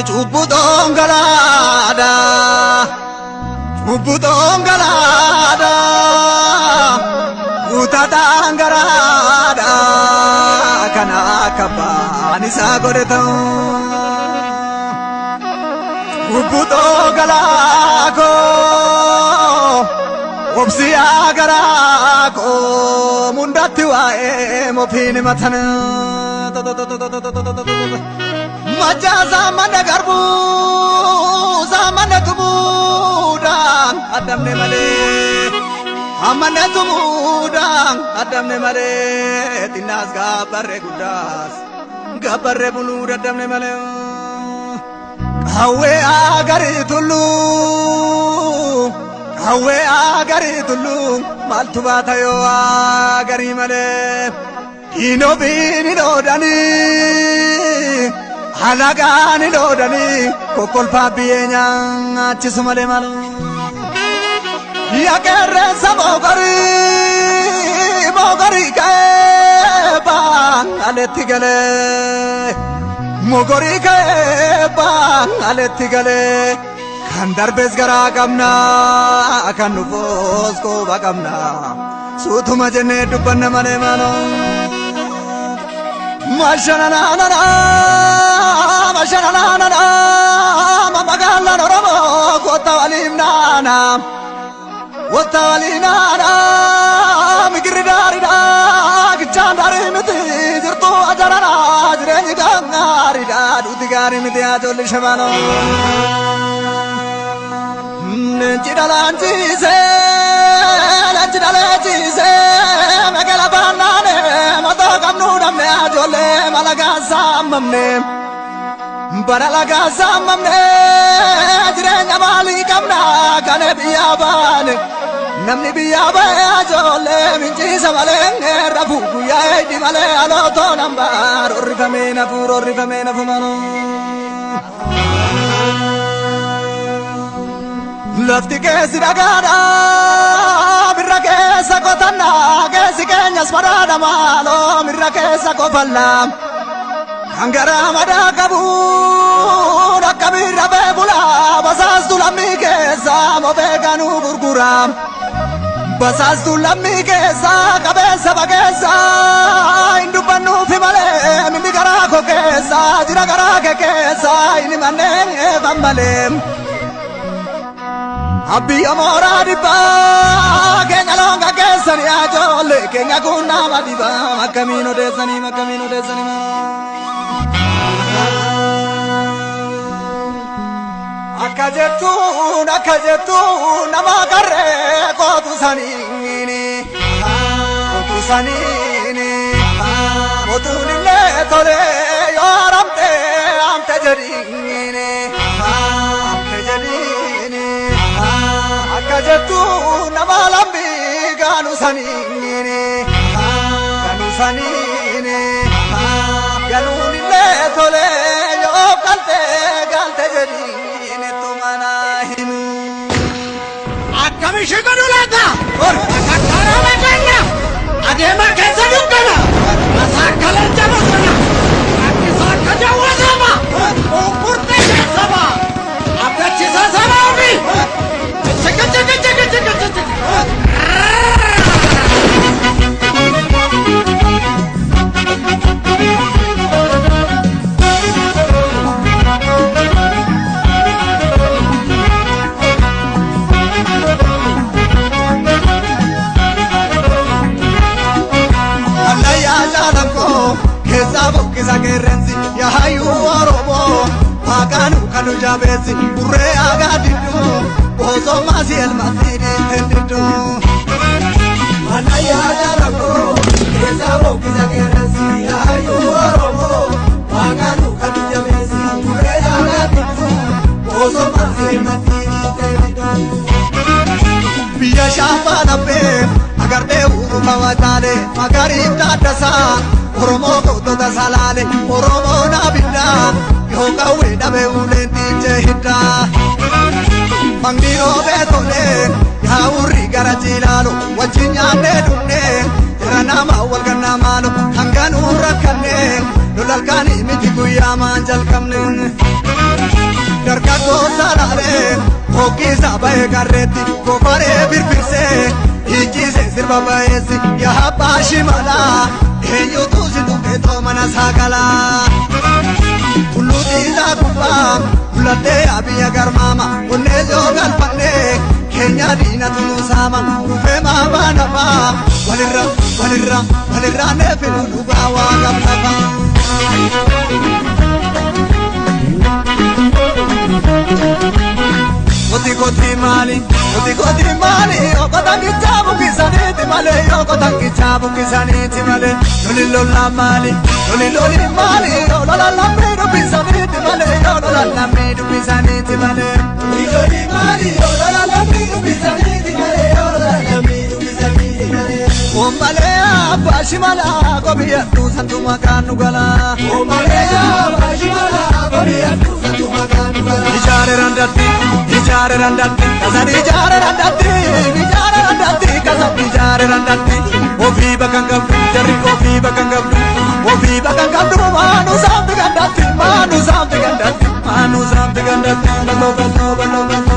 Cubbuu dongolaadha. Cubbuu dongolaadha. Guutataan garaadha. Kana akka abbaan isaa godhe ta'u. Cubbuu dongolaa koo. Obsiyaa garaa koo mundatti waa'ee mofiin himatan. Machaa saammanne garbuu saammanne tumuudhaan addamne malee. Ammanne tumuudhaan addamne malee xinnaas gaabbarree guddaas gaabbarree buluu daddabne malee. Qawwee agarii tulluu qawwee agarii tulluu maaltu baata yoo agarii malee. Diinofiin hin oodanii alagaan hin oodanii kokkolfaa biyyee nyaachisu malee malu. Yaaqeerreessa moogorii moogorii ka'ee baan aletti galee moogorii ka'ee baan aletti galee kan darbes garaa qabna kan nufoos quba qabna suutuma jennee dubbanna malee maaloo. Mashananana mashananana magaalaan Oromoo kota waliin naana kota waliin naana migirri daariidha gichaan daarii miti jirtu ajarana jireenyi gaariidha duuti gaarii miti ajoolli shabaanoo. Leenci dhalaan ciisee leenci dhalee ciisee magala baannaane mataa qabnu dhabne ajoollee malagaa saamamne. Bara lagaa saamamne jireenya maalii qabna kana biyyaa baane. Namni biyyaa ba'e ajoollee minciisa malee rafu guyyaa eedhi malee alootoo nambaa rorrifamee nafu rorrifamee nafu manoo. Lafti keessi dhagaadha mirra keessa qotanna keessi keenyas madaadha maaloo mirra keessa qofalla. Kan garaa madaa qabu akka mirra beekula basaastu lammii keessa mofee kanuu gurgura. Basaastu lammii keessa qabeessa bageessa hin dubbannuufi malee minni garaa koo keessa jira garaa kee keessa hin himannee eefan malee. Abiyya mooraa dhibbaa keenya loon gaggeessanii ajoollee keenya kun nama dhibaa akkamiin odeessanii akkamiin odeessanii. Akka jettuun akka jettuun nama qarree kootu saniini kootu saniini mootuun illee tolee yoo haramte amte jedhiini amte jedhiini akka jettuun nama lambii gaanu saniini gaanu saniini galuun illee tolee yoo galte galte jedhiini tumana himu. Akkam ishee godhu laata? Akkaraa bajanna! Adeemaa keessa dukkana! Masaakka leenca bosona! Rakkisaa akka jawwaatama! Qunqurtee keessa ba'a! Abdachiisaa saba ofii! Chika chika chika chika chika! Allayyaa jaalanqoo keessaa buqqisa qeerrensi yaayyuu Oromoo waaqaanu kanu jabeessi burree aagaa didduu boosoo maasii elmatti dhiitteen didduu. Allayyaa jaalanqoo keessaa buqqisa qeerrensi yaayyuu Oromoo waaqaanu kanu jabeessi burree aagaa didduu boosoo maasii elmatti dhiitteen didduu. Biyya shaafaa laphee agartee uumama wataale magariif taaddasaa Oromoo gootota salaale Oromoo naabiddaa yoo qawwee dhabe uleen dhiichee hiddaa. Mangiroo beetolee yaa'urri gara jiilaalu wajjin nyaannee dhunnee qaamaan jalqabne. Dargaggoo salaalee hoggiisa ba'ee garreetti kofaree birbirsee hiikkisee sirba ba'eessi yaa abbaa shimalaa eenyutu si tuqeetoo mana saagalaa. Tulluu dhiisaa gubbaa mul'attee yaa biyya garmaama onnee yoo galfannee keenya diinatu nu saama dhufee maafaa nafaa walirra walirra walirraa neefilu dhugaa waa qablafa. Koti koti maali, koti koti maali, okotan kichaa bukkisaniiti malee, okotan kichaa bukkisaniiti malee, loli lola maali, loli loli maali, lola lammii dubbisaniiti malee, lola lammii dubbisaniiti malee. Loli loli maali, lola lammii dubbisaniiti malee, lola lammii dubbisaniiti malee. Ommalee abbaa shimalaa qobiyyadhu santuma kaan nu galaa. Ommalee abbaa shimalaa qobiyyadhu santuma kaan nu galaa. Ijaare randatti, ijaare randatti, kasan ijaare randatti, ijaare randatti, kasan ijaare randatti. Ofii bakka hin qabdu, jarri ofii bakka hin qabdu, ofii bakka hin qabdu, maanu saamti gandatti, maanu saamti gandatti, maanu saamti gandatti, bal'oo bal'oo bal'oo bal'oo.